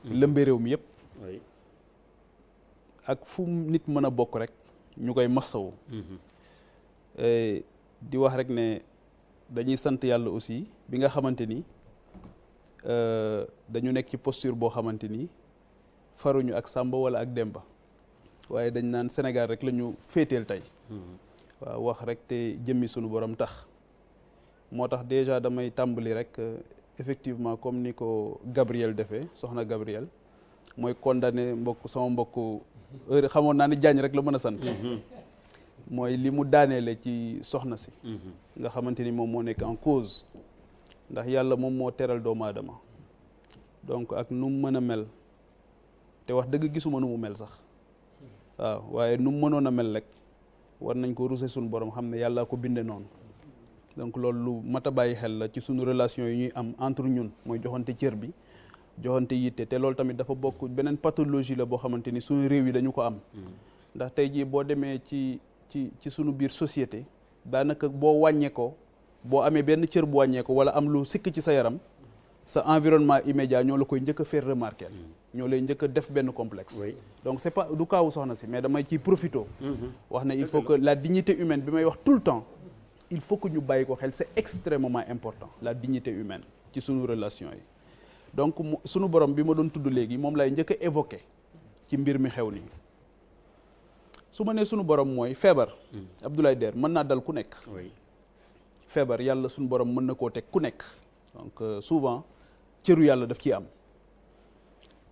lëmbee réew mi yëpp ak fu nit mën a bokk rek ñu koy massawu di wax rek ne dañuy sant yàlla aussi bi nga xamante ni dañu nekk ci posture boo xamante ni faruñu ak Samba wala ak Demba waaye dañ naan Sénégal rek la ñu féeteel tey waaw wax rek te jëmmi sunu borom tax moo tax déjà damay tàmbali rek effectivement comme ni ko Gabriel defee soxna Gabriel mooy condamné sama mbokk heure xamoon naa ni Diagne rek la mën a sant mooy li mu daaneele ci soxna si nga xamante ni moom moo nekk en cause ndax yàlla moom moo teral doomu aadama donc ak nu mu mën a mel te wax dëgg gisuma nu mu mel sax waaw waaye nu mu mënoon a mel rek war nañ ko ruse suñu borom xam ne yàlla ko binde noonu donc loolu lu mat a bàyyi xel la ci suñu relation yi ñuy am entre ñun mooy joxante cër bi joxante yitte te loolu tamit dafa bokk beneen pathologie la boo xamante ni suñu réew yi dañu ko am ndax tey jii boo demee ci suñu biir société daanaka boo wàññeekoo boo amee benn cër bu wàññeeko wala am lu sikk ci sa yaram sa environnement immédiat ñoo la koy njëkk a faire remarquer ñoo lay njëkk a def benn complexe donc c'est pas du kaawu soxna si mais damay ciy profito wax ne il faut que la dignité humaine bi may wax tout le temps il faut que ñu bàyyi ko xel c'est extrêmement important la dignité humaine ci suñu relation yi donc suñu borom bi ma doon tudd léegi moom lay njëkk a évoquer ci mbir mi xew nii su ma nee suñu borom mooy feebar Abdoulaye Der mën naa dal ku nekk feebar yàlla suñu borom mën na koo teg ku nekk donc souvent cëru yàlla daf ciy am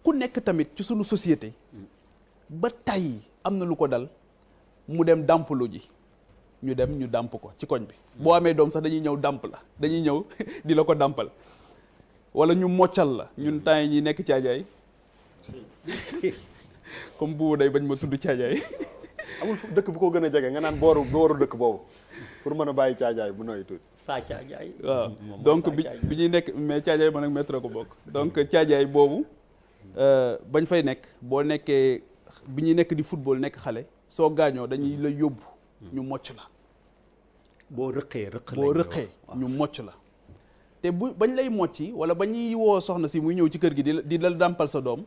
ku nekk tamit ci suñu société ba tey am na lu ko dal mu dem dàmpalu ji ñu dem ñu dàmp ko ci koñ bi boo amee doom sax dañuy ñëw dàmp la dañuy ñëw di la ko dàmpal wala ñu moccal la ñun temps yi ñi nekk caajaay comme buubu day bañ ma tudd caajaay amul dëkk bu ko gën a jege nga naan booru dëkk boobu pour mën a bàyyi caajaay bu nooy tuuti saa caajaay waaw donc bi ñuy nekk mais caajaay man ak métro ko bokk donc caajaay boobu bañ fay nekk boo nekkee bi ñuy nekk di football nekk xale soo gaañoo dañuy la yóbbu ñu mocc la boo rëqee ñu mocc la te bañ lay mocci wala ba ñuy woo soxna si muy ñëw ci kër gi di la dàmpal sa doom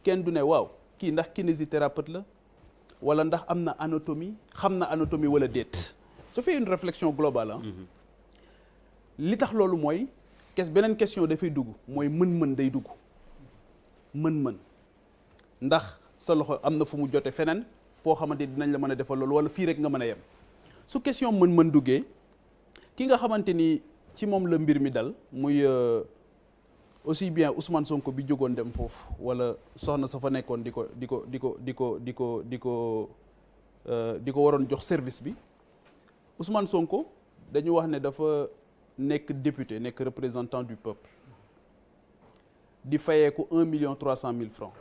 kenn du ne waaw kii ndax kinésithérapeute la wala ndax am na anatomie xam na anatomie wala déet je fais une réflexion globale li tax loolu mooy beneen question dafay dugg mooy mën-mën day dugg mën-mën ndax sa loxo am na fu mu jote feneen foo xamante dinañ la mën a defal loolu wala fii rek nga mën a yem su question mën-mën duggee ki nga xamante ni ci moom la mbir mi dal muy aussi bien Ousmane Sonko bi jógoon dem foofu wala soxna sa fa nekkoon di ko waroon jox service bi Ousmane Sonko dañu wax ne dafa nekk député nekk représentant du peuple di fayeeku 1,3 francs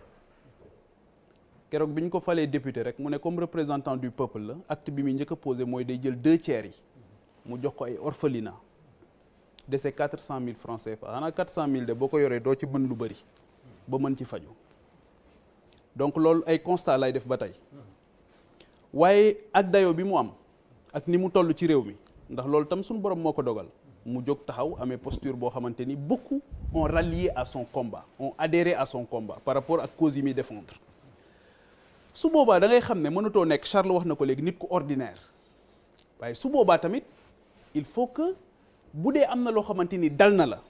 keroog bi ñu ko falee député rek mu ne comme représentant du peuple la acte bi muy njëkk a posé mooy day jël 2/3 yi mu jox ko ay orphelinat de ces 400 000 francs CFA xanaa 400 000 de boo ko yoree doo ci mën lu bëri ba mën ci faju donc loolu ay constat lay def ba tey waaye ak dayo bi mu am ak ni mu toll ci réew mi ndax loolu tam suñu borom moo ko dogal mu jóg taxaw amee posture boo xamante ni beaucoup ont rallié à son combat ont adhéré à son combat par rapport ak cause yi muy défendre su boobaa da ngay xam ne mënatoo nekk Charles wax na ko léegi nit ku ordinaire waaye su boobaa tamit il faut que bu dee am na loo xamante ni dal na la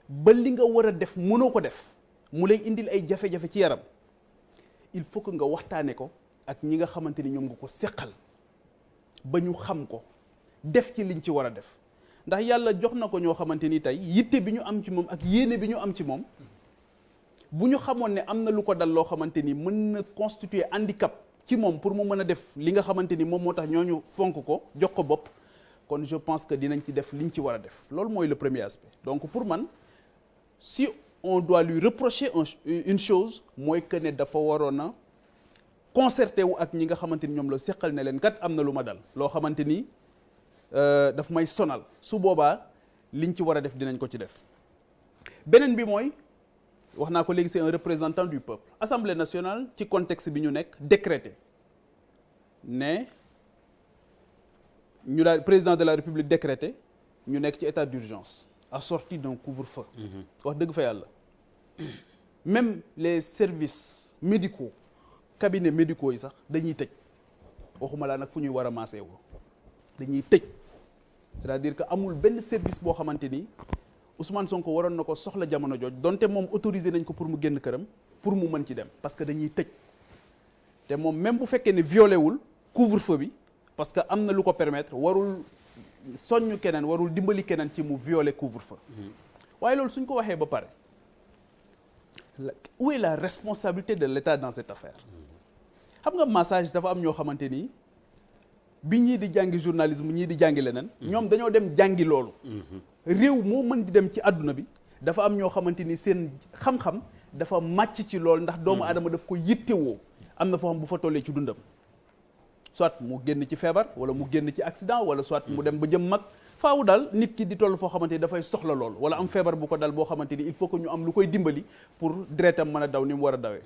ba li nga war a def mënoo ko def mu lay indil ay jafe-jafe ci yaram il faut que nga waxtaane ko ak ñi nga xamante ni ñoom nga ko seqal ba ñu xam ko def ci liñ ci war a def ndax yàlla jox na ko ñoo xamante ni tey yitte bi ñu am ci moom ak yéene bi ñu am ci moom bu ñu xamoon ne am na lu ko dal loo xamante ni mën na constituer handicap ci moom pour mu mën a def li nga xamante ni moom moo tax ñooñu fonk ko jox ko bopp kon je pense que dinañ ci def liñ ci war a def loolu mooy le premier aspect donc pour man si on doit lui reprocher une chose mooy que ne dafa waroon a concerté wu ak ñi nga xamante ni ñoom la seqal ne leen kat am na lu ma dal loo xamante ni daf may sonal su boobaa liñ ci war a def dinañ ko ci def beneen bi mooy wax naa ko léegi c'est un représentant du peuple Assemblée nationale ci contexte bi ñu nekk décrété ne ñu daal président de la République décrété ñu nekk ci état d'urgence assorti d'un couvre-feu wax dëgg fa yàlla même les services médicaux cabinets médicaux yi sax dañuy tëj waxuma laa nag fu ñuy war a maasee woo dañuy tëj c'est-à-dire que amul benn service boo xamante ni Ousmane Sonko waroon na ko soxla jamono jooj donte moom autorisé nañ ko pour mu génn këram pour mu mën ci dem parce que dañuy tëj te moom même bu fekkee ne violé wul couvre-feu bi parce que am na lu ko permettre warul soññ keneen warul dimbali keneen ci mu violé couvre-feu waaye loolu suñ ko waxee ba pare où est la responsabilité de l'État dans cette affaire xam nga massage dafa am ñoo xamante ni bi ñii di jàngi journalisme ñii di jàngi leneen ñoom dañoo dem jàngi loolu réew moo mën di dem ci àdduna bi dafa am ñoo xamante ni seen xam-xam dafa màcc ci loolu ndax doomu aadama daf ko yittewoo am na foo xam bu fa tollee ci dundam soit mu génn ci feebar wala mu génn ci accident wala soit mu dem ba jëm mag faawu daal nit ki di toll foo xamante ni dafay soxla lool wala am feebar bu ko dal boo xamante ni il faut que ñu am lu koy dimbali pour deretam mën a daw ni mu war a dawee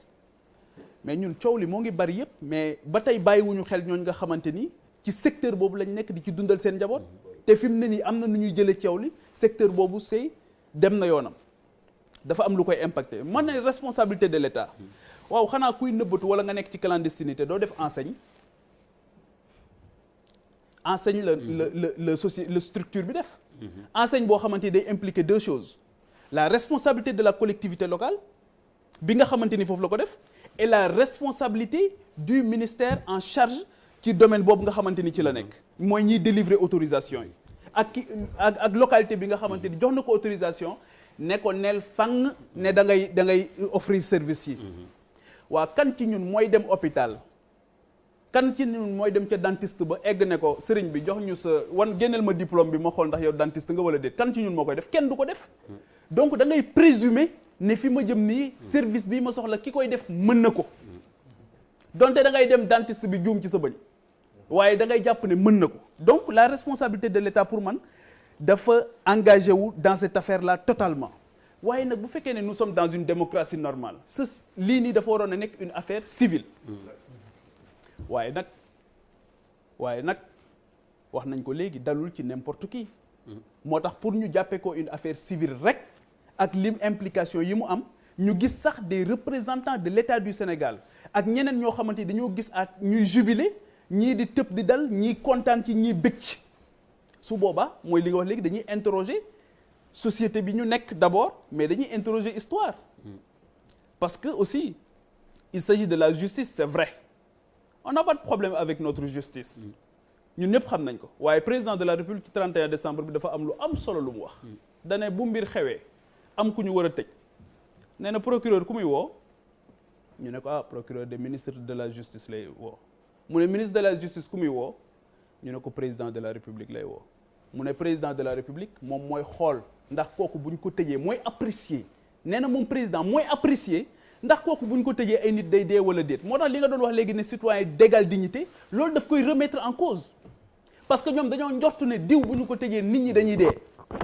mais ñun coow li moo ngi bari yëpp mais ba tey bàyyiwuñu xel ñooñ nga xamante ni ci secteur boobu lañ nekk di ci dundal seen njaboot te fi mu ne nii am na nu ñuy jëlee coow li secteur boobu c'est dem na yoonam dafa am lu koy impacté man ne responsabilité de l'État waaw xanaa kuy nëbbatu wala nga nekk ci clandestinité doo def enseigne la structure bi def enseigne boo xamante ni day impliquer deux choses la responsabilité de la collectivité locale bi nga xamante ni foofu la ko def et la responsabilité du ministère en charge ci domaine boobu nga xamante ni ci la nekk mooy ñiy délivrer autorisation yi ak localité bi nga xamante ni jox na ko autorisation ne ko neel fang ne da ngay offrir service yi waa kan ci ñun mooy dem hôpital kan ci ñun mooy dem ca dentiste ba egg ne ko sëriñ bi jox ñu sa génneel ma diplôme bi ma xool ndax yow dentiste nga wala déet kan ci ñun moo koy def kenn du ko def donc da ngay présumer ne fi ma jëm nii service bi ma soxla ki koy def mën na ko donte da ngay dem dentiste bi juum ci sa bëñ waaye da ngay jàpp ne mën na ko donc la responsabilité de l'État pour man dafa engagé wu dans cette affaire là totalement waaye nag bu fekkee ne nous sommes dans une démocratie normale lii nii dafa waroon a nekk une affaire civile waaye nag wax nañ ko léegi dalul ci n'importe qui moo tax pour ñu jàppee ko une affaire civile rek ak lim implication yi mu am ñu gis sax des représentants de l'État du Sénégal ak ñeneen ñoo xamante ni dañoo gis at ñuy jubilé ñii di tëb di dal ñii kontaan ci ñii bëgg ci su boobaa mooy li nga wax léegi dañuy interroger société bi ñu nekk d'abord mais dañuy interroger histoire parce que aussi il s'agit de la justice c'est vrai on n'a pas de problème avec notre justice ñun ñëpp xam nañ ko waaye président de la République ci 31 décembre bi dafa am lu am solo lu mu wax dane bu mbir xewee am ku ñu war a tëj nee na procureur ku muy woo ñu ne ko procureur des ministres de la justice lay woo mu ne ministre de la justice ku muy woo ñu ne ko président de la République lay woo mu ne président de la République moom mooy xool ndax kooku bu ñu ko tëjee mooy apprécier nee na moom président mooy apprécier ndax kooku bu ñu ko tëjee ay nit day dee wala déet moo tax li nga doon wax léegi ne citoyen d'égale dignité loolu daf koy remettre en cause parce que ñoom dañoo njortu ne diw bu ñu ko tëjee nit ñi dañuy dee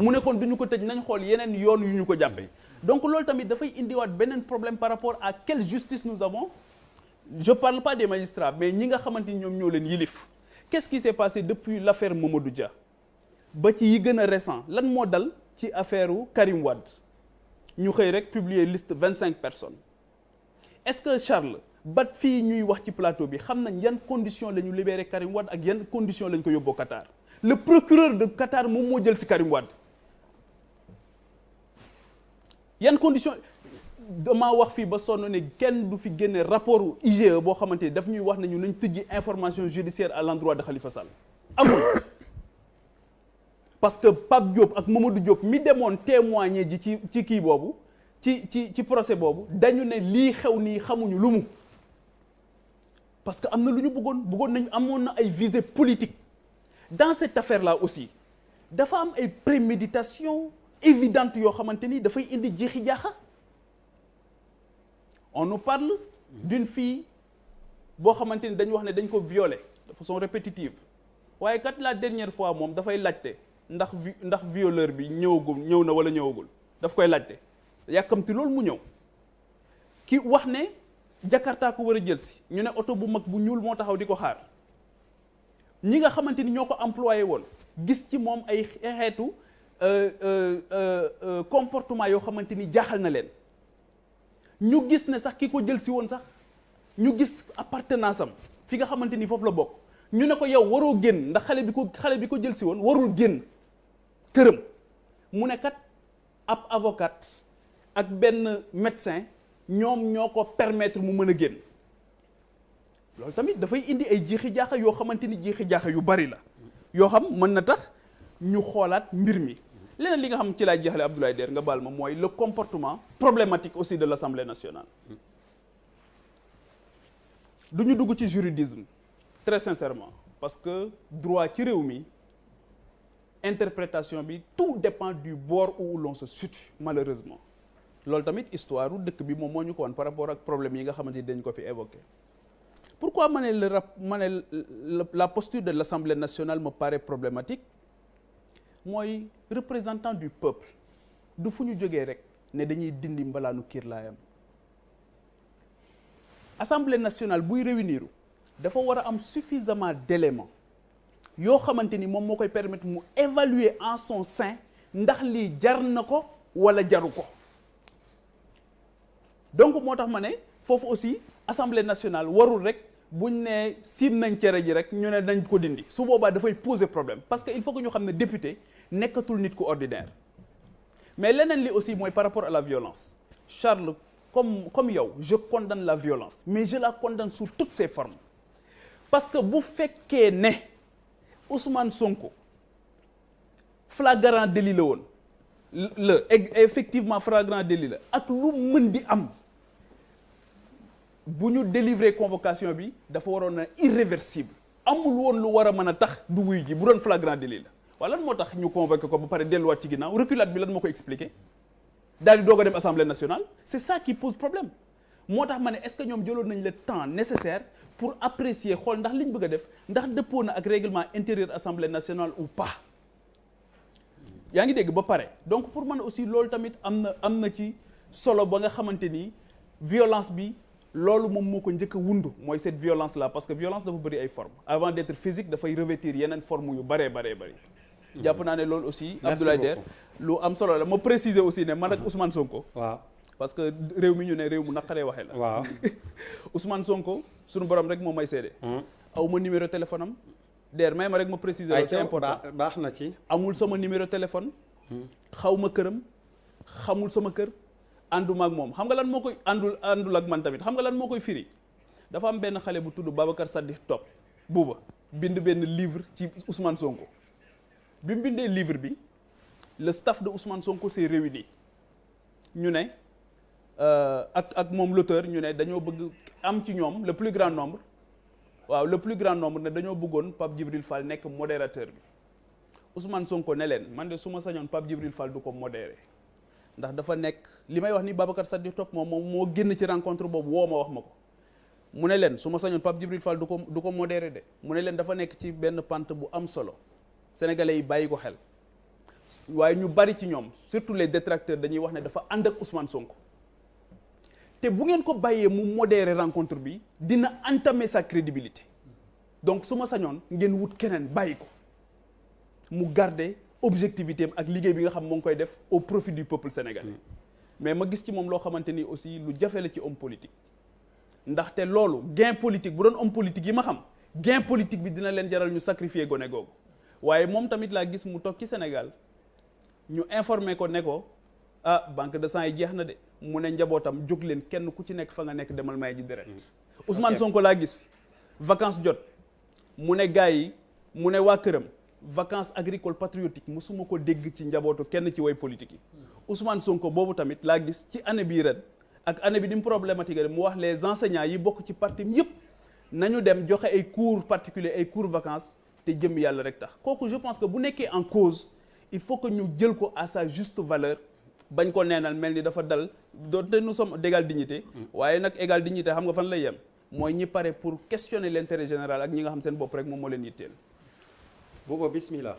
mu ne kon du ñu ko tëj nañ xool yeneen yoon yu ñu ko jàppee donc loolu tamit dafay indiwaat beneen problème par rapport à quelle justice nous avons je parle pas des magistrats mais ñi nga xamante ni ñoom ñoo leen yilif qu'est-ce qui s'est passé depuis l'affaire Mamadou Dia ba ci yi gën a récent lan moo dal ci affaire u Karim Wade ñu xëy rek publier liste 25 personnes est-ce que Charles ba fii ñuy wax ci plateau bi xam nañ yan conditions la ñu libérer Karim Wade ak yan conditions la ñu ko yóbboo Qatar le procureur de Qatar moom moo jël ci Karim Wade yan conditions damaa wax fii ba sonn ne kenn du fi génne rapport IGE boo xamante ni daf ñuy wax nañu nañ tëjji information judiciaire à l'endroit de Khalifa Sall amul parce que Pape Diop ak Mamadou Diop mi demoon témoigner ji ci kii boobu ci procès boobu dañu ne lii xew nii xamuñu lu mu parce que am na lu ñu bëggoon nañu amoon na ay visées politiques dans cette affaire là aussi dafa am ay préméditation évidente yoo xamante ni dafay indi jeexi jaaxa on nous parle d'une fille boo xamante ni dañu wax ne dañ ko violer de façon répétitive waaye kat la dernière fois moom dafay laajte ndax violeur bi ñëw na wala ñëwagul daf koy laajte yàkkamti loolu mu ñëw ki wax ne Jakarta ko war a jël si ñu ne oto bu mag bu ñuul moo taxaw di ko xaar ñi nga xamante ni ñoo ko employé woon gis ci moom ay xeetu comportement yoo xamante ni jaaxal na leen ñu gis ne sax ki ko jël si woon sax ñu gis appartenance am fi nga xamante ni foofu la bokk ñu ne ko yow waroo génn ndax xale bi ko jël si woon warul génn këram mu ne kat ab avocat ak benn médecin ñoom ñoo ko permettre mu mën a génn loolu tamit dafay indi ay jiixi jaaxa yoo xamante ni jiixi jaaxa yu bari la yoo xam mën na tax ñu xoolaat mbir mi leneen li nga xam ci laay jeexale Abdoulaye Der nga baal ma mooy le comportement problématique aussi de l'Assemblée nationale du ñu dugg ci juridisme très sincèrement parce que droit ci réew mi interprétation bi tout dépend du bord où l'on se situe malheureusement loolu tamit histoire u dëkk bi moom moo ñu ko woon par rapport ak problème yi nga xamante ni dañ ko fi évoqué pourquoi ma ne la posture de l'Assemblée nationale me paraît problématique mooy représentant du peuple du fu ñu jógee rek ne dañuy dindi mbalaanu kiirlaayam Assemblée nationale buy réunir dafa war a am suffisamment d'éléments yoo xamante ni moom moo koy permettre mu évaluer en son sein ndax lii jar na ko wala jaru ko donc moo tax ma ne foofu aussi Assemblée nationale warul rek buñ ne siim nañ cere ji rek ñu ne nañ ko dindi su boobaa dafay poser problème parce que il faut que ñu xam ne député nekkatul nit ku ordinaire mais leneen li aussi mooy par rapport à la violence Charles comme yow je condamne la violence mais je la condamne sous toutes ses formes parce que bu fekkee ne Ousmane Sonko flagrant délit la woon effectivement flagrant délit la ak lu mën di am bu ñu délivrer convocation bi dafa waroon na irréversible amul woon lu war a mën a tax du wuy ji bu doon flagrant délit la wala lan moo tax ñu convoqué ko ba pare delluwaat ci ginnaaw reculade bi lan moo ko expliqué daal di doog a dem assemblée nationale c'est ça qui pose problème moo tax ma ne est-ce que ñoom jëloon nañ le temps nécessaire pour apprécier xool ndax li ñu bëgg a def ndax dëppoo na ak règlement intérieur assemblée nationale ou pas yaa ngi dégg ba pare donc pour man aussi loolu tamit am na ci solo ba nga xamante ni violence bi loolu moom moo ko njëkk a wundu mooy cette violence là parce que violence dafa bëri ay formes avant d'être physique dafay revêtir yeneen formes yu bëree bëri jàpp naa ne loolu aussi Abdoulaye Der lu am solo la ma préciser aussi ne man ak Ousmane Sonko waaw parce que réew mi ñu ne réew mu naqaree waxee la waaw Ousmane Sonko suñu borom rek moom may seede aw ma numéro téléphone am Der may ma rek ma préciser c'est important baax na ci amul sama numéro téléphone xaw ma këram xamul sama kër ànduma ak moom xam nga lan moo koy àndul ak man tamit xam nga lan moo koy firi dafa am benn xale bu tudd Babacar Sadikh Top buuba bind benn livre ci Ousmane Sonko bi mu bindee livre bi le staff de Ousmane Sonko s'est réuni ñu ne ak moom l'auteur ñu ne dañoo bëgg am ci ñoom le plus grand nombre ne dañoo bëggoon Pape Djibril Fall nekk modérateur bi Ousmane Sonko ne leen man de su ma sañoon Pape Djibril Fall du ko modéré ndax dafa nekk li may wax ni Babacar Sadikh Top moom moo génn ci rencontre boobu woo ma wax ma ko mu ne leen su ma sañoon Pape Djibril Fall du ko modéré de mu ne leen dafa nekk ci benn pente bu am solo sénégalais yi bàyyi ko xel waaye ñu bari ci ñoom surtout les détracteurs dañuy wax ne dafa ànd ak Ousmane Sonko te bu ngeen ko bàyyee mu modérer rencontre bi dina entamer sa crédibilité donc su ma sañoon ngeen wut keneen bàyyi ko mu garder objectivité am ak liggéey bi nga xam moo ngi koy def au profit du peuple sénégalais mais ma gis ci moom loo xamante ni aussi lu jafe la ci homme politique ndaxte loolu gain politique bu doon homme politique yi ma xam gain politique bi dina leen jaral ñu sacrifier gone googu waaye moom tamit laa gis mu toog ci Sénégal ñu informer ko ne ko banque de sang yi jeex na de mu ne njabootam jóg leen kenn ku ci nekk fa nga nekk demal may ji deret Ousmane Sonko laa gis vacances jot mu ne gars yi mu ne waa këram vacances agricoles patriotiques musuma ko dégg ci njabootu kenn ci way politique yi Ousmane Sonko boobu tamit laa gis ci année bii ren ak année bi ni mu problématique mu wax les enseignants yi bokk ci parti yëpp nañu dem joxe ay cours particuliers ay cours vacances te jëm yàlla rek tax kooku je pense que bu nekkee en cause il faut que ñu jël ko à sa juste valeur bañ ko neenal mel ni dafa dal doonte nous sommes d'égale dignité waaye nag égale dignité xam nga fan lay yem mooy ñi pare pour questionner l'intérêt général ak ñi nga xam seen bopp rek moom moo leen yitteel Bouba bismillah